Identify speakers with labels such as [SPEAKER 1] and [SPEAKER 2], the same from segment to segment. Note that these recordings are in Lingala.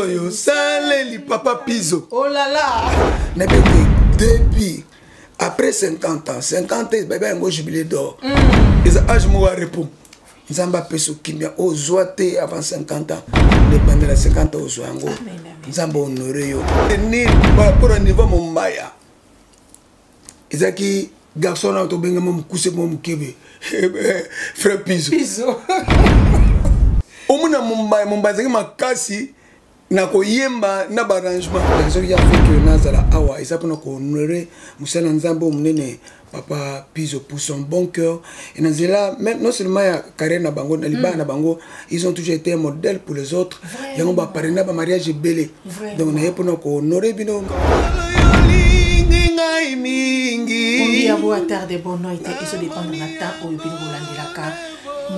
[SPEAKER 1] oyo osaleli papa Pizo.
[SPEAKER 2] Oh là là.
[SPEAKER 1] Nabete depuis après 50 ans, 50 ans babe yango jubilé d'or. Eza âge moko ya repos. Nzambe apesa kimia ozwa te avant 50 ans. Lebandela 50 ans ozwa yango. Nzambe honore yo. Ni par rapport à niveau mombaya. Ezaki garçon na tobengama mokuse mwa mokebe frère Pizo.
[SPEAKER 2] Pizo.
[SPEAKER 1] Omona mombaya, mombaya ezalaki makasi na koyemba na baarrangement. Soki ya fait que nazala awa eza mpona kohonore mosala nzambe oyo monene papa Pizo pour son bon cœur. Et na nzela même non seulement ya carrière na bango, na libala na bango, ils ont toujours été un modèle pour les autres. Yango ba parrainer ba mariage ebele. Donc naye mpona kohonore bino.
[SPEAKER 2] Bongi ya boa tarde, bonne nuit, ezodépendre na temps oyo bino bolandelaka.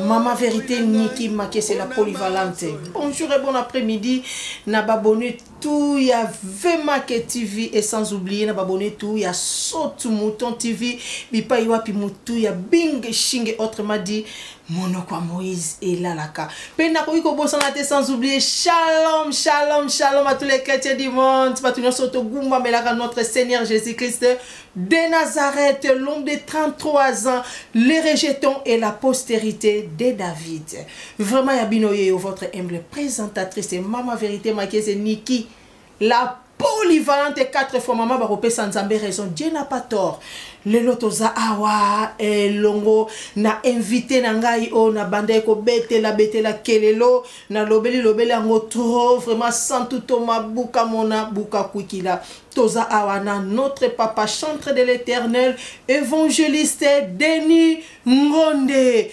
[SPEAKER 2] Mama Vérité Niki Makese la polyvalente. Bonjour et bon après-midi. Na babonné tout ya Vemake TV et sans oublier na babonné tout ya Sotu Mouton TV. Bipai wapi mutu ya Bing Shinge, autrement dit monoko ya Moïse elalaka. Pe nakoki kobosana te, sans oublier shalom, shalom, shalom à tous les chrétiens du monde. Bato nyonso togumbamelaka notre Seigneur Jésus-Christ de Nazareth, l'homme de 33 ans, les rejetons et la postérité de David. Vraiment, ya bino yeyo, votre humble présentatrice, Mama Vérité Makese Niki, la polyvalente 4 fois maman bakopesa Nzambe raison, Dieu n'a pas tort. Lelo toza awa elongo na invité na ngai oyo na banda kobetela betela kelelo, na lobeli lobeli yango trop, vraiment santu toma buka mona buka kwikila. Toza awa na notre papa chantre de l'Éternel, évangéliste Denis Ngonde.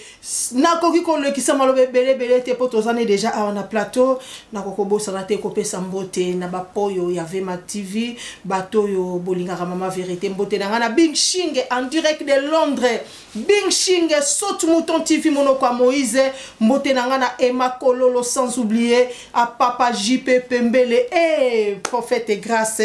[SPEAKER 2] Nakoki kolekisa maloba ebele ebele te mpo toza ne déjà awa na plateau. Nakoki kobosana te kopesa mbote na bapoyo ya Vema TV, bato oyo bolingaka Mama Vérité. Mbote na ngai na Bing Shinge en direct de Londres, Bing Shinge Saute Mouton TV, monoko ya Moïse. Mbote na ngai na Emma Kololo, sans oublier à papa JP Pembele et prophète Grâce,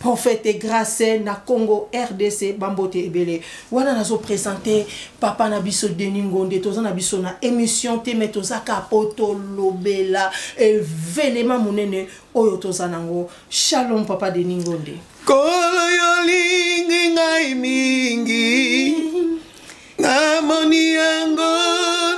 [SPEAKER 2] prophète Grâce na Congo RDC. Bambote ebele wana. Nazoprésente papa na biso Denis Ngonde. Toza na biso na émission te, mais toza ka po tolobela événement monene oyo toza nango. Shalom, papa Denis Ngonde.
[SPEAKER 1] Kolo yolingi ngai mingi, namoni yango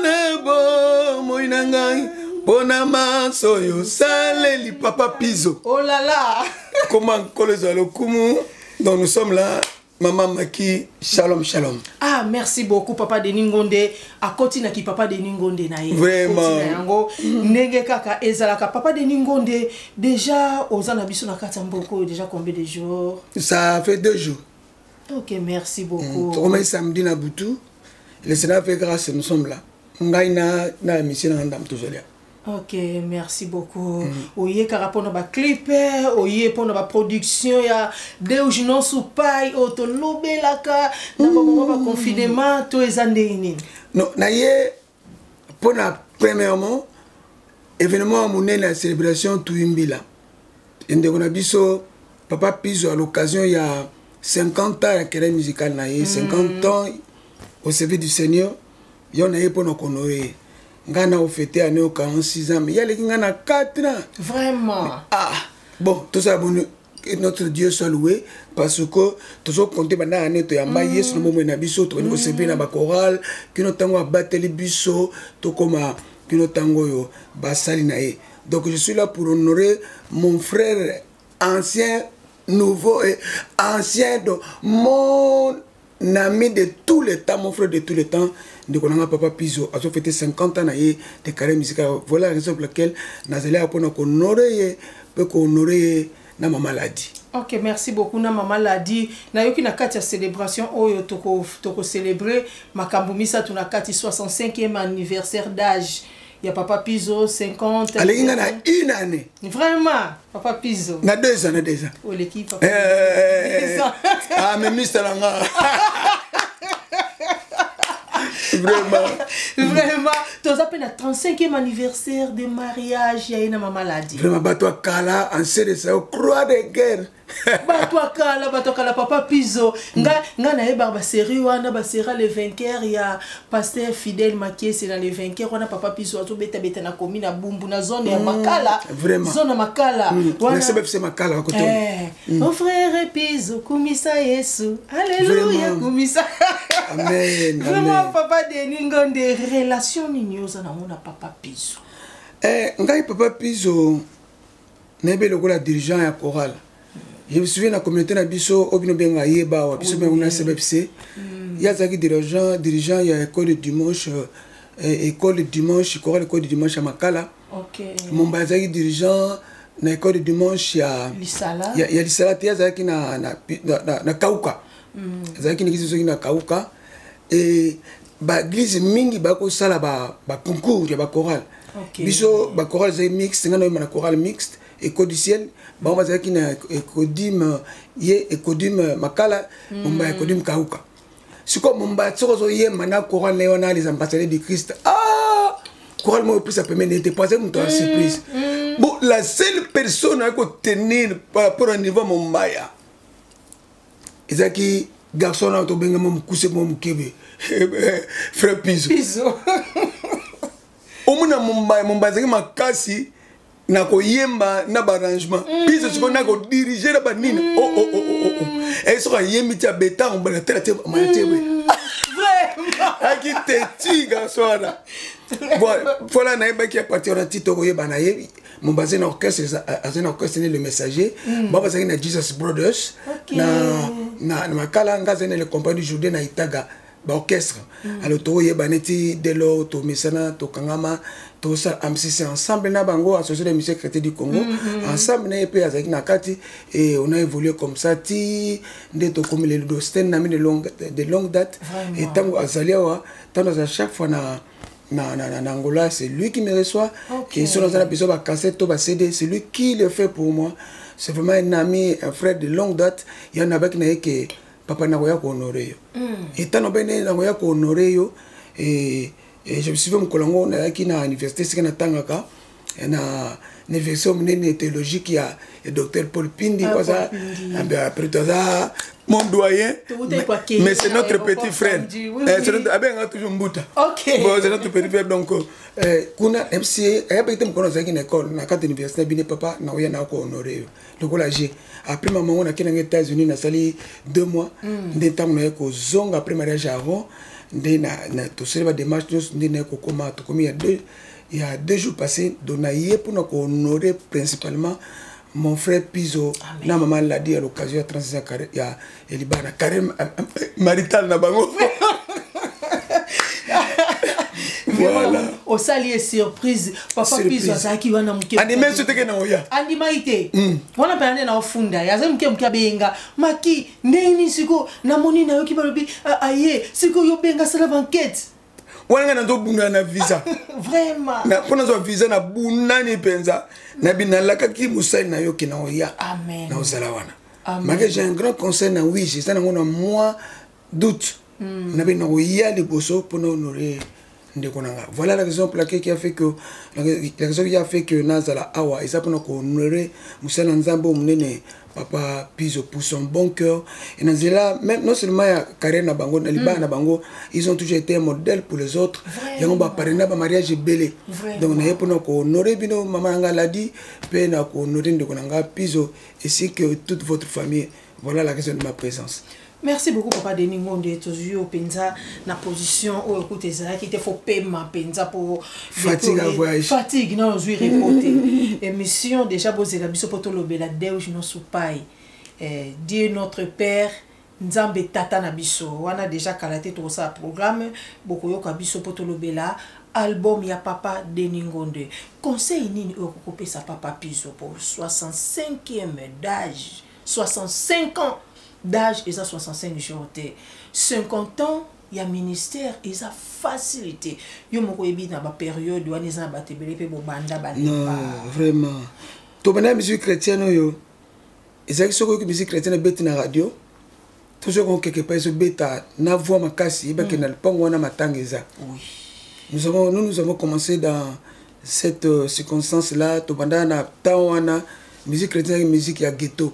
[SPEAKER 1] na bomoi na ngai mpona maso oyo osaleli papa Pizo.
[SPEAKER 2] Oh là là.
[SPEAKER 1] Comment nkolo ezwa lokumu. Donc nous sommes là, Mama Maki, shalom, shalom.
[SPEAKER 2] Ah, merci beaucoup, papa Denis Ngonde. Akoti na ki papa Denis Ngonde na ye.
[SPEAKER 1] Vraiment.
[SPEAKER 2] Akoti na yango ndenge kaka ezalaka. Papa Denis Ngonde, déjà oza na biso na kati ya mboka oyo déjà combien de jours?
[SPEAKER 1] Ça fait 2 jours.
[SPEAKER 2] Ok, merci beaucoup.
[SPEAKER 1] Tokomai samedi na butu. Le Seigneur fait grâce, nous sommes là, ngai na émission na ndam tozolia.
[SPEAKER 2] Ok, merci beaucoup. Oye kaka mpona baclip, oye mpona baproduction ya Deus Nosso Pai oyo tolobelaka na bamama baconfinement, to eza ndenge nini?
[SPEAKER 1] Non, na ye mpona premièrement événement ya monene ya célébration Tuyimbila, ndeko na biso papa Pizo, à l'occasion ya 50 ans ya carrière musicale na ye, 50 ans au service du Seigneur. Yo na ye mpona kohonorer ye. Ngai na ofêter année oyo 46 ans, mais ye aleki ngai na 4 ans.
[SPEAKER 2] Vraiment.
[SPEAKER 1] Ah bon, tozala boni, notre Dieu soit loué, parce que tozocompter banda année toyamba Yesu na bomoi na biso, tobandi kosepeli na bachoral kino ntango abateli biso, tokóma kino ntango oyo basali na ye. Donc je suis là pour honorer mon frère ancien, nouveau et ancien, donc mon ami de tous les temps, mon frère de tous les temps, ndeko nanga papa Pizo azofêter 50 ans na ye de carrière musicale. Voilà la raison pour laquelle nazali awa mpona kohonorer ye mpe kohonorer ye na mama Ladi.
[SPEAKER 2] Ok, merci beaucoup. Na mama Ladi, nayoki na kati ya célébration oyo tokocélébrer makambo misato na kati: 65e anniversaire d'âge ya papa Pizo, 50.
[SPEAKER 1] Aleki nga na une année.
[SPEAKER 2] Vraiment, papa Pizo.
[SPEAKER 1] Na 2 ans, na 2 ans.
[SPEAKER 2] Oleki papa.
[SPEAKER 1] Ah, mais mister na nga vraiment.
[SPEAKER 2] Vraiment, toza mpe na 35e anniversaire de mariage ya ye na mama Ladi.
[SPEAKER 1] Vraiment, bato ya kala, ancien de sao, croix de guerre.
[SPEAKER 2] Bato ya kala, bato ya kala, papa Pizo. Nga nayebaka basérie wana, basérie Le Vainqueur ya pasteur Fidèle Makiese. Na Le Vainqueur wana, papa Pizo azobetabeta na komi na Bumbu, na zone ya Makala.
[SPEAKER 1] Vraiment.
[SPEAKER 2] Zone ya Makala.
[SPEAKER 1] Na CBFC Makala bakoto.
[SPEAKER 2] Eh, oh frère Pizo, kumisa Yesu, alleluya.
[SPEAKER 1] Vraiment.
[SPEAKER 2] Kumisa.
[SPEAKER 1] Amen.
[SPEAKER 2] Vraiment.
[SPEAKER 1] Amen.
[SPEAKER 2] Papa Denis Ngonde, relation nini oza nango na papa Pizo?
[SPEAKER 1] Eh, ngai papa Pizo nayebi lokola dirigeant ya chorale. Je me souviens, na communauté na biso oyo bino benga yeba awa, biso benga na CBFC, ye azalaki dirigeant ya école de dimanche, école de dimanche, chorale école de dimanche ya Makala. Momba azalaki dirigeant na école de dimanche ya
[SPEAKER 2] Lisala.
[SPEAKER 1] Ya Lisala te, azalaki na Kauka. Azalaki na église soki na Kauka. E baéglise mingi bakosala baconcours ya bachorale. Biso bachorale ezalaki mixte. Ngai nayeba na chorale mixte Écho du Ciel, bango bazalaki na Ecodim, ye Ecodim Makala, Momba ya Ecodim Kauka. Sikoyo Momba soki ozoyemba na chorale na ye wana, Les Ambassadeurs du Christ, ah, chorale moko epesa pembeni ete po azali moto ya surprise. Bon, la seule personne ayi kotenir par rapport à niveau ya Mombaya ezalaki garçon na tobengama mokuse mo mokebe, frère Pizo.
[SPEAKER 2] Pizo.
[SPEAKER 1] Omona Mombaya, Mombaya azalaki makasi na koyemba na baarrangement. Pizo sikoyo na kodirige na banini. Oh, oh, oh, oh, oh. E soki ayembi ti abeta, ombala tela te, amaya te boye. Aki teti garçon wana. Bon, voilà, nayebaki ya partir wana ti tokoyeba na ye. Momba azali na orchestre, azali na orchestre ne Le Messager, bango bazalaki na Jesus Brothers na Makala. Nga azali na Le Compagnie du Jourdain na Itaga, baorchestre. Alors tokoyeba neti dès lors tomesana, tokangama, tosala AMCC ensemble na bango, Association des musiciens chrétiens du Congo, ensemble na ye mpe azalaki na kati. Et on a évolué comme ça ti nde tokomi lelo. Do c'était un ami de longue date.
[SPEAKER 2] Vraiment.
[SPEAKER 1] Et ntango azali awa, ntango azala chaque fois na Angola, c'est lui qui me reçoit. Et soki naza na besoin bacassette to baCD, c'est lui qui le fait pour moi. C'est vraiment un ami, un frère de longue date. Ya nabaki na ye ke papa, nakoya kohonorer yo. Etano bene nakoya kohonorer yo. Et je me souviens, mokolo yango nazalaki na université esika natangaka, na université monene théologique ya docteur Paul Pindi.
[SPEAKER 2] Ah,
[SPEAKER 1] aza
[SPEAKER 2] Paul Pindi.
[SPEAKER 1] Ah, ben, après toza mon doyen,
[SPEAKER 2] Tout
[SPEAKER 1] mais,
[SPEAKER 2] est quoi qu'il
[SPEAKER 1] mais c'est
[SPEAKER 2] y a
[SPEAKER 1] notre
[SPEAKER 2] aéroport
[SPEAKER 1] petit frère.
[SPEAKER 2] samedi, oui,
[SPEAKER 1] Eh,
[SPEAKER 2] oui.
[SPEAKER 1] c'est notre, abengaka toujours Mbuta. Bon, c'est notre petit frère. Donc kuna MCA ayebaki te mokolo nazalaki na école na kati université bine. Papa, nakoya na kohonorer yo lokola je. Après mama ngo nakendanga États-Unis, nasali 2 mois. Nde ntango naye kozonga après mariage ya Aaron, nde tosali badémarche nyonso, nde naye kokóma. Tokomi ya 2 jours passé. Donc naye mpona kohonorer principalement mon frère Pizo
[SPEAKER 2] Amen.
[SPEAKER 1] na mama Ladi à l'occasion ya 36 ya ya libala na carrière marital na bango. Voilà.
[SPEAKER 2] Osali ye surprise, papa.
[SPEAKER 1] Surprise.
[SPEAKER 2] Pizo azalaki wana moke.
[SPEAKER 1] Andime so teke na oya.
[SPEAKER 2] Andimaki te wana mpena nde naofunda ye. Azali moke moke, abenga maki ndenge nini. Sikoyo namoni, nayoki balobi aye sikoyo, yobenga, asala bankete.
[SPEAKER 1] Wana ngai nazobundana na visa.
[SPEAKER 2] Vraiment.
[SPEAKER 1] Mpo nazwa visa, nabundani mpenza. Nabi nalakaki mosali na yo ke na oya.
[SPEAKER 2] Amen.
[SPEAKER 1] Na ozala wana.
[SPEAKER 2] Amen.
[SPEAKER 1] Malgré j'ai un grand conseil na wige, eza nango na mois d'août, nabi nakoya liboso mpona honorer ndeko na nga. Voilà la raison pour laquelle qui a fait que la raison qui a fait que nazala awa eza mpona kohonorer mosala na Nzambe oyo monene, papa Pizo, pour son bon cœur. Et na nzela même non seulement ya carrière na bango, na libala na bango, ils ont toujours été un modèle pour les autres. Yango baparraina bamariage ebele.
[SPEAKER 2] Vraiment.
[SPEAKER 1] Donc naye mpona kohonorer bino, mama na nga Ladi, mpe na kohonorer ndeko na nga Pizo ainsi que toute votre famille. Voilà la raison de ma présence.
[SPEAKER 2] Merci beaucoup, papa Denis Ngonde. Tozwi yo mpenza na position oyo kuta ezalaki te. Fo pema mpenza po
[SPEAKER 1] Fatigue à voyage.
[SPEAKER 2] Fatigue na ozwi repos te. Émission déjà, bozela biso mpo tolobela Deus Nosso Pai, eh, Dieu notre Père, Nzambe tata na biso. Wana déjà kala te tokosala programme, bokoyoka biso mpo tolobela album ya papa Denis Ngonde. Conseil nini oyo kokopesa papa Pizo po 65e d'âge? 65 ans d'âge eza 65 jours te. 50 ans ya ministère eza facilité. Yo moko oyebi na bapériode wana eza na bato ebele mpe bobanda balemba.
[SPEAKER 1] Non, vraiment, tobanda musique chrétienne oyo ezalaki soki oyoki musique chrétienne ebeti na radio to soki okeke pa ezobeta na voix makasi, yebake na lopango wana matanga eza. Nous, nous avons commencé dans cette circonstance là. Tobanda na temps wana musique chrétienne ezalaki musique ya ghetto.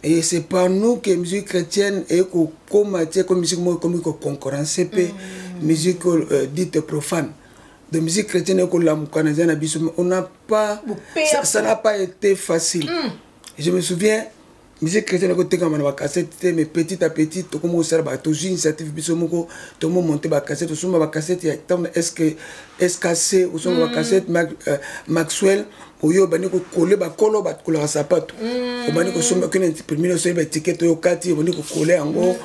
[SPEAKER 1] Et c'est par nous que musique chrétienne ekokoma ti ekomi musique moko ekomi koconcurrence mpe musique dite profane. De musique chrétienne ekolamuka na nzela na biso, mais on n'a pas, ça n'a pas été facile. Je me souviens, musique chrétienne ekotekama na bacassette te, mais petit à petit tokomi kosala, tozwi initiative biso moko, tomomonte bacassette, tosomba bacassette ya ntango SKC, osomba bacassette Maxwell oyo obandi kokole, bakolo bakolaka sapato, obandi kosomba, okende imprimer, osali baétiquette oyo kati, obandi kokole yango,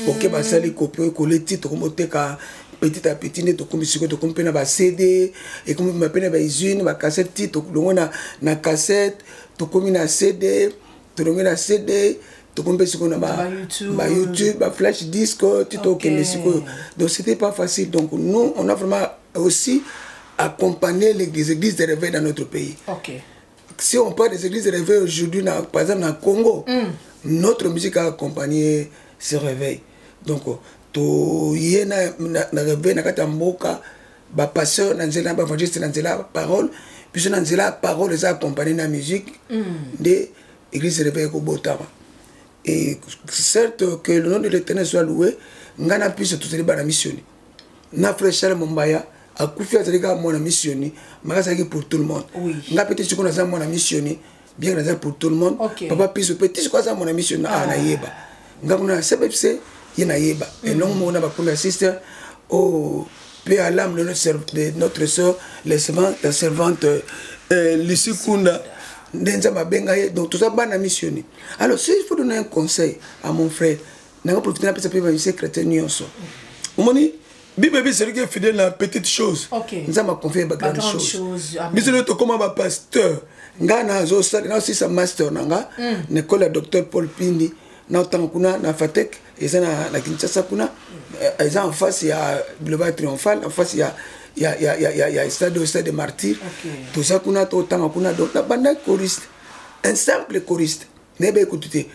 [SPEAKER 1] oke basali copie, okole ti tokomi oteka petit à petit. Nde tokomi sikoyo, tokomi mpe na baCD, ekomi mpe na bausine bacassette, ti tolongo na cassette, tokomi na CD, tolongi na CD, tokomi mpe sikoyo na baYouTube, baflash disque, ti tokende sikoyo. Donc c'était pas facile. Donc nous, on a vraiment aussi accompagné les églises de réveil dans notre pays. Si on parle des églises de réveil aujourd'hui, par exemple dans Congo, notre musique a accompagné ce réveil. Donc toye na réveil na kati ya mboka, bapasteur na nzela, baévangéliste na nzela parole, biso na nzela parole eza accompagné na musique, nde église de réveil ekobotama. Et certes, que le nom de l'Éternel soit loué, ngai na biso tozali bana missioni na frère Charles Mombaya, akufi, azali kaka mwana missioni, maka azalaki pour tout le monde. Ngai mpe te sikoyo naza mwana missioni, bien naza pour tout le monde. Papa Piso mpe ti sikoyo aza mwana missioni. Awa nayeba ngai kuna na CBFC, ye nayeba elongo moko na bakunda sister oyo mpe à l'âme de notre sœur, la servante Lucie Kunda, nde Nzambe abenga ye. Donc toza bana missioni. Alors si il faut donner un conseil à mon frère, nanga profite napesa mpe bamusicien chrétien nyonso,
[SPEAKER 3] omoni Bible ebi: celui qui est fidèle na petite chose,
[SPEAKER 1] Nzambe aconfie bagrande chose.
[SPEAKER 3] Biso nde tokóma bapasteur.
[SPEAKER 1] Ngai nazosala, naosisa master na nga na école ya docteur Paul Pindi, naotanga kuna na Fatek, eza na Kinshasa kuna, eza en face ya Boulevard Triomphal, en face ya stade de Martyr. Toza kuna, totanga kuna. Donc nabanda choriste, un simple choriste, nayeba ekutu te,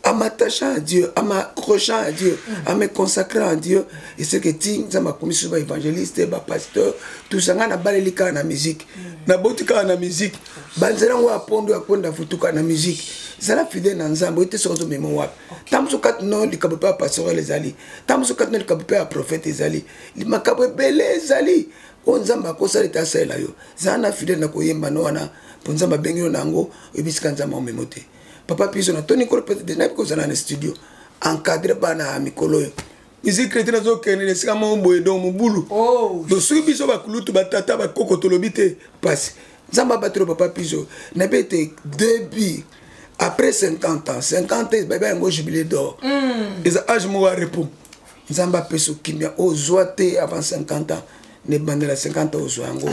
[SPEAKER 1] en m'attachant à Dieu, en m'accrochant à Dieu, en me consacrant à Dieu. Et ce que ti Nzambe akomi so baévangéliste, bapasteur, tout ça, ngai nabaleli kaka na musique.
[SPEAKER 3] Naboti kaka na musique.
[SPEAKER 1] Banzela yango ya pondo ya konda futuka na musique. Zala fidèle na Nzambe, oye te soki ozomema wapi. Ntango mosusu kati no likambo mpe ya pastoral ezali, ntango mosusu kati no likambo mpe ya prophète ezali, makambo ebele ezali oyo Nzambe akosala ete asalela yo. Zala na fidèle na koyemba no wana, mpo Nzambe abengi yo na yango, oyebisika Nzambe aomemo te. Papa Piso na toni nkolo, peut-être nayebi kozala na studio, encadre bana ya mikolo oyo.
[SPEAKER 3] Musique chrétienne azokende na esika moko boye, donc mobulu. Donc soki biso bakulutu, batata, bakoko tolobi te,
[SPEAKER 1] pasi. Nzambe abatelo papa Piso, nayebi ete début après 50 ans, 50 ans bayebi yango jubilé d'or.
[SPEAKER 3] Eza age moko ya repos.
[SPEAKER 1] Nzambe apesa okimia, ozwa te avant 50 ans, na ebandela 50 ans ozwa yango.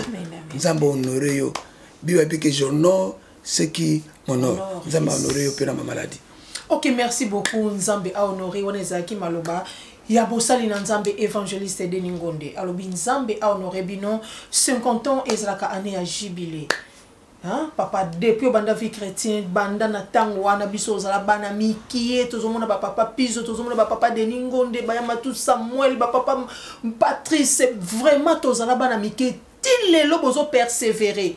[SPEAKER 1] Nzambe honore yo. Bible ebi que j'honore ce qui m'honore. Nzambe honore yo mpe na mamaladi.
[SPEAKER 2] Ok, merci beaucoup. Nzambe ahonore. Wana ezalaki maloba ya bosali na Nzambe, évangéliste Deni Ngonde. Alobi Nzambe ahonore bino. 50 ans ezalaka année ya jubilé. Hein? Papa, depuis obanda vie chrétien, banda na ntango wana biso ozala bana mikie, tozomona bapapa Piso, tozomona bapapa Deni Ngonde, bayamatu Samuel, bapapa Patrice, vraiment tozala bana mike ti lelo bozopersévérer.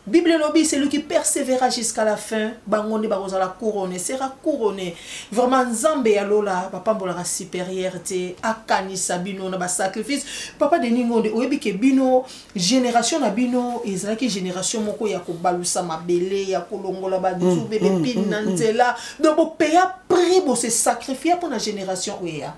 [SPEAKER 2] Bible elobi: celui qui persévérera jusqu'à la fin, bango nde bakozala couronné, sera couronné. Vraiment, Nzambe ya lola bapambolaka supérieur te, akanisa bino na basacrifice. Papa Deni Ngonde, oyebi ke bino, génération na bino ezalaki génération moko ya kobalusa mabele, ya kolongola banzube, bepine na nzela. Donc bopeya prix, bose sacrifie mpona génération oyo eya.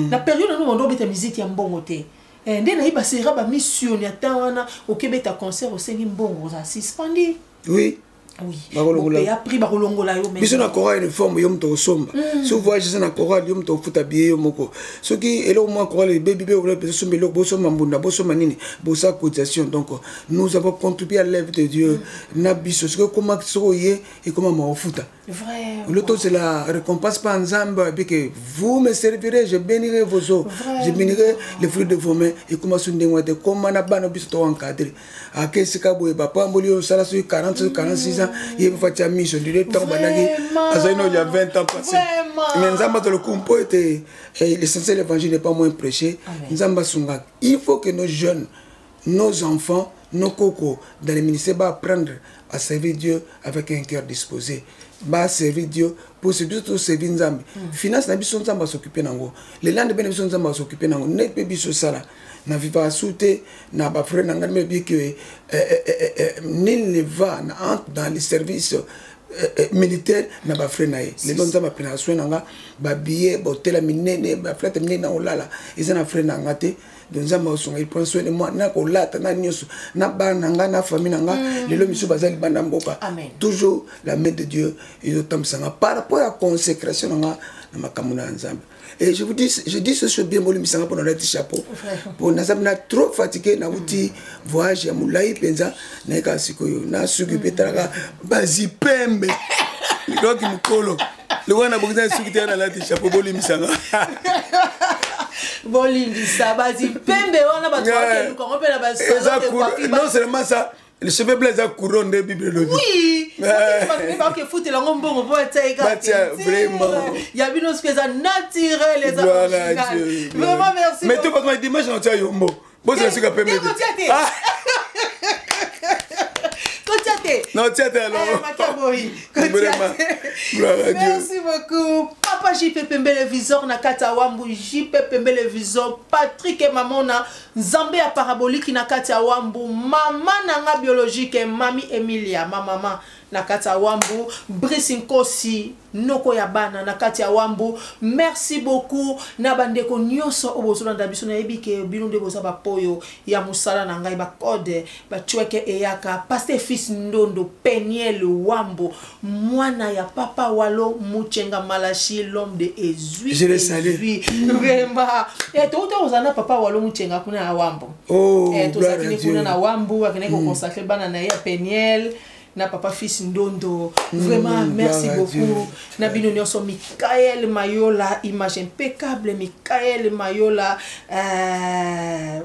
[SPEAKER 2] Na période nano bando obeta musique ya mbongo te. Nde nayeba sera bamissioni ata wana okebeta concert, osengi mbongo, ozala suspendi.
[SPEAKER 1] Oui.
[SPEAKER 2] Oui.
[SPEAKER 1] Bakolongola.
[SPEAKER 2] Bopeya prix, bakolongola yo.
[SPEAKER 1] Biso na chorale, uniforme yo moto osomba, soki voyage eza na chorale, yo moto ofuta billet yo moko. Soki eloko mwa chorale ebebi mpe osomba eloko, bosomba mbunda, bosomba nini, bosala cotisation. Donc nous avons contribué à l'œuvre de Dieu na biso. Soki ekoma, soki oye ekoma ma ofuta.
[SPEAKER 2] Vraiment.
[SPEAKER 1] C'est la récompense par Nzambe, et que vous me servirez, je bénirai vos eaux, je bénirai les fruits de vos mains. Et comment sont des mois, comment na bana biso to encadré. A kesika boye bapamboli yo sala soki 40, soki 46 ans, ye fatia mission dire ntango bandaki azali no ya 20 ans passé. Mais Nzambe azala lokumu mpo ete l'essentiel, l'évangile n'est pas moins prêché. Nzambe asunga. Il faut que nos jeunes, nos enfants, nos cocos dans les ministères va apprendre à servir Dieu avec un cœur disposé, va servir Dieu. Mpo se biso toservi Nzambe. Finance na biso, Nzambe as'occupe nango. Lelande mpe na biso, Nzambe as'occupe nango. Nde mpe biso osala na vivaka su te na bafrère na ngai. Mebi ke nul ne va na entre dans les services militaire na bafrère na ye. Lelo Nzambe aprenaka soin na nga. Babillet, bahôtel minene, baflate minene na kolala, eza na frère na nga te. Donc Nzambe akosunga, il prend soin de moi na kolata na nyonso, na bana na nga, na famille na nga. Lelo misu baza libanda mboka. Toujours la main de Dieu ezotambwisa nga par rapport ya consécration na nga na makambo na Nzambe. Et je vous dis, je dis ce bien, bolimbisanga mpo nalati chapeau, mpo naza na trop fatigué. Nauti voyage ya molai mpenza, nayekaka sikoyo na suki mpe talaka bazipembe likoki mokolo lokola nabongisa suki te, nalati chapeau, bolimbisanga.
[SPEAKER 2] Bolimbisa, bazipembe wana bato bakelukango mpe na
[SPEAKER 1] basalon. Non seulement ça, le cheveu blanc eza couronne nde Bible elobi.
[SPEAKER 2] Oui, bato bake futela yango mbongo mpo
[SPEAKER 1] batia vraiment.
[SPEAKER 2] Ya bino soki eza naturel, eza original. Vraiment, merci.
[SPEAKER 1] Mais to bato dimanche na otia yombo, bozala suka pembe.
[SPEAKER 2] Te, kotia te.
[SPEAKER 1] Non, tia te alors.
[SPEAKER 2] Makaboi.
[SPEAKER 1] Vraiment, gloire à Dieu.
[SPEAKER 2] Merci beaucoup, papa JP Pembele Visor na kati ya Wambu. JP Pembele Visor, Patrick Mamona, Nzambe ya paraboliki na kati ya Wambu. Mama na nga biologique, mami Emilia, ma mama na kati ya Wambu. Brice Nkosi, noko ya bana na kati ya Wambu. Merci beaucoup na bandeko nyonso oyo bozolanda biso. Nayebi ke bino nde boza bapoyo ya mosala na ngai, bacode bacweke eyaka. Paster Fils Ndondo Peniel Wambo, mwana ya papa Walo Muchenga Malashi, l'homme de ezwi.
[SPEAKER 1] Je le salue.
[SPEAKER 2] Vraiment, touta kozala na papa Walo Muchenga kuna ya Wambo.
[SPEAKER 1] Oh,
[SPEAKER 2] tozalaki kuna na Wambo, akendaki koconsacrer bana na ye ya Peniel na papa Fils Ndondo. Vraiment, merci beaucoup na bino nyonso. Mikael Mayola, image impeccable. Mikael Mayola,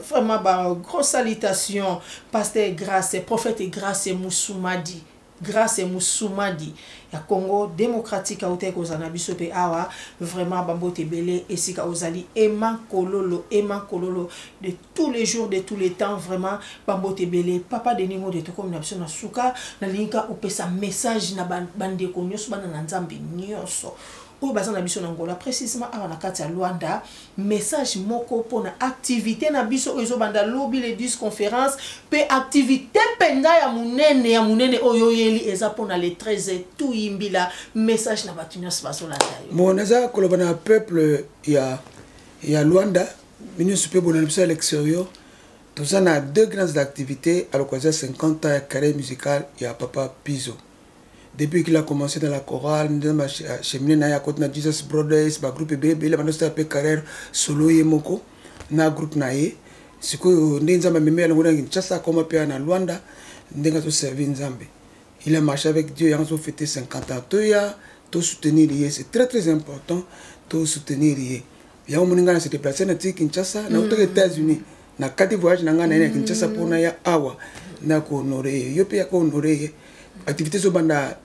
[SPEAKER 2] vraiment ba grosse salutation. Pasteur Grâce, prophète Grâce Musumadi, Grâce Musumadi ya Congo démocratique, autaki kozala na biso mpe awa. Vraiment, bambote ebele esika ozali. Ema Kololo, Ema Kololo de tous les jours, de tous les temps, vraiment bambote ebele. Papa Denis Ngode, tokomi na biso na suka. Nalingi opesa message na bandeko nyonso, bana na Nzambe nyonso oyo baza na biso na Ngola, précisément awa na kati ya Lwanda, message moko mpona activité na biso oyo ezobanda lobi le 10, conférence, mpe activité mpenza ya monene, ya monene oyo oyeli eza mpona le 13, tuyimbila. Message na bato nyonso bazolanda yo.
[SPEAKER 1] Bon, naza koloba na peuple ya Lwanda, bino nyonso mpe bona na biso ya l'extérieur. Toza na deux grandes activités à l'occasion 50 ans ya carrière musicale ya papa Pizo. Depuis qu'il a commencé dans la chorale, nde cheminé na ye, akoti na Jesus Brothers, bagroupe ebele ebele, bando osala mpe carrière solo ye moko na groupe na ye. Sikoyo nde Nzambe amemi alongo na Kinshasa, akoma mpe na Lwanda, ndenge azoservi Nzambe, il a marché avec Dieu. Yango azofêter 50 ans. Toya tosoutenir ye, c'est très très important tosoutenir ye. Yango moni ngai na se déplace na ti Kinshasa, nautaki États-Unis, na kati voyage na ngai na ye na Kinshasa mpona ya awa na kohonorer ye. Yo mpe ya kohonorer ye. Activité ezobanda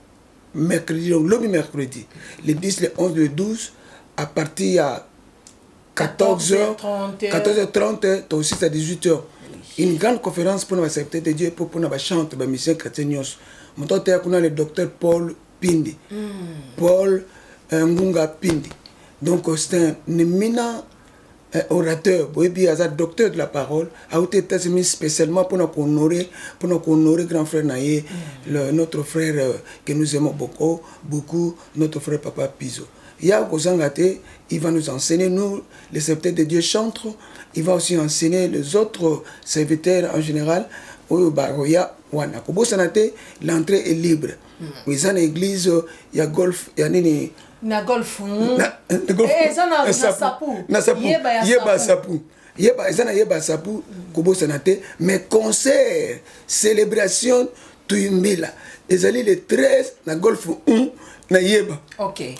[SPEAKER 1] mercredi, donc lobi mercredi, le 10, le 11, le 12, à partir ya 14h, 14h30 to 6 à 18h, une grande conférence mpona baserviteur de Dieu, mpo mpona bachantre, bamusicien chrétien nyonso. Moto ateya kuna, le docteur Paul Pindi, Paul Ngunga Pindi. Donc c'est un éminent orateur. Boyebi, aza docteur de la parole, auti États-Unis spécialement mpona kohonorer grand frère na ye, notre frère que nous aimons beaucoup beaucoup, notre frère papa Pizo. Ya kozanga te, il va nous enseigner, nous les serviteurs de Dieu chantres. Il va aussi enseigner les autres serviteurs en général oyo bakoya wana. Kobosana te, l'entrée est libre. Eza na église ya Golf ya nini?
[SPEAKER 2] Na Golf.
[SPEAKER 1] Eza
[SPEAKER 2] na Sapu.
[SPEAKER 1] Na Sapu, Yeba Sapu, Yeba, eza na Yeba Sapu. Kobosana te. Mais concert célébration Tuyimbila ezali le 13 na Golf 1 na Yeba.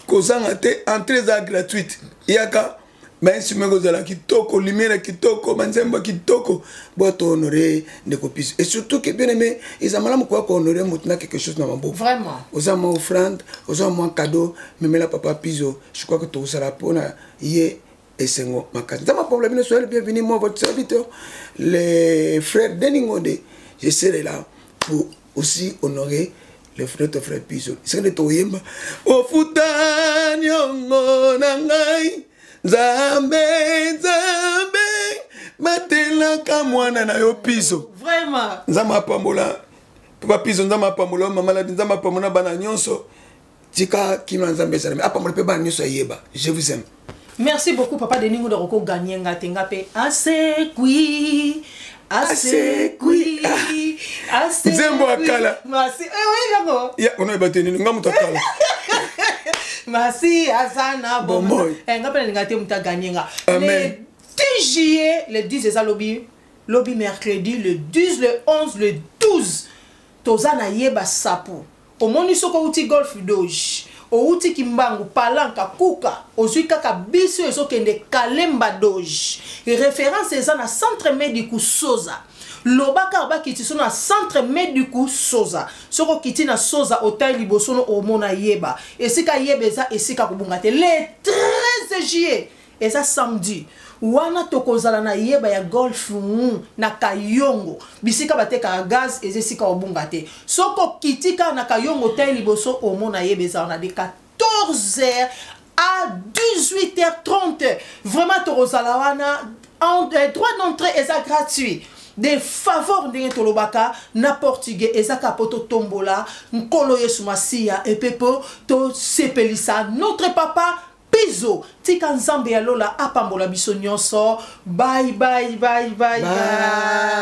[SPEAKER 1] Kozanga te, entrée eza gratuite. Yaka, bainstrument kozala kitoko, lumière kitoko, banzembo kitoko. Bo tohonorer ndeko Piso. Et surtout que, bien aimé, eza malamu koya kohonorer motu na quelque chose na maboko.
[SPEAKER 2] Vraiment.
[SPEAKER 1] Oza mwa offrande, oza mwa cadeau, memela papa Piso. Je crois que tozala mpona ye esengo makasi. Nzambe apambola bino. Soyez le bienvenu. Moi, votre serviteur, le frère Denis Ngonde, je serai là pour aussi honorer. Le frère to frère Piso esika nde toyemba ofuta niongo na ngai nzambe nzambe batelaka mwana na yo Piso
[SPEAKER 2] vraiment
[SPEAKER 1] nzambe apambola papa Piso nzambe apambola mama ladi nzambe apambola bana nyonso tika kimia nzambe ezala apambola mpe bana nyonso ayeba je vous aime.
[SPEAKER 2] Merci beaucoup papa Denis Ngunda ko gagner nga te nga pe asekwi asekwi
[SPEAKER 1] asekwi nzembo ya kala
[SPEAKER 2] masi eh oui yango
[SPEAKER 1] ya ono ebate nini nga moto akala
[SPEAKER 2] masi aza na bomoi eh nga pe nalinga te moto aganye nga le 10 juillet le 10 eza lobi lobi mercredi le 10 le 11 le 12 toza na yeba sapo Omoni soki owuti golf doge, owuti kimbangu, palanka, kuka, ozui kaka bus oyo ezo kende kalemba doge. Reference eza na centre mediku soza. Loba kaka ba kitiso na centre mediku soza. Soki okiti na soza otali liboso no omona yeba. Esika yeba eza esika kobunga te. Le 13 juillet Eza samedi wana tokozala na yeba ya golf hum, na kayongo bisika batekaka gaz eza esika obunga te soki okiti kaka na kayongo tai liboso omona yeba eza wana de 14h à 18h30 vraiment tokozala wana en, eh, droit d'entrée eza gratuit de favor ndenge tolobaka na portugais eza kaka mpo totombola nkolo yesu masiya epe mpo tosepelisa notre papa Pizo tika nzambe ya lola apambola biso nyonso bye bye bye bye, bye. Bye.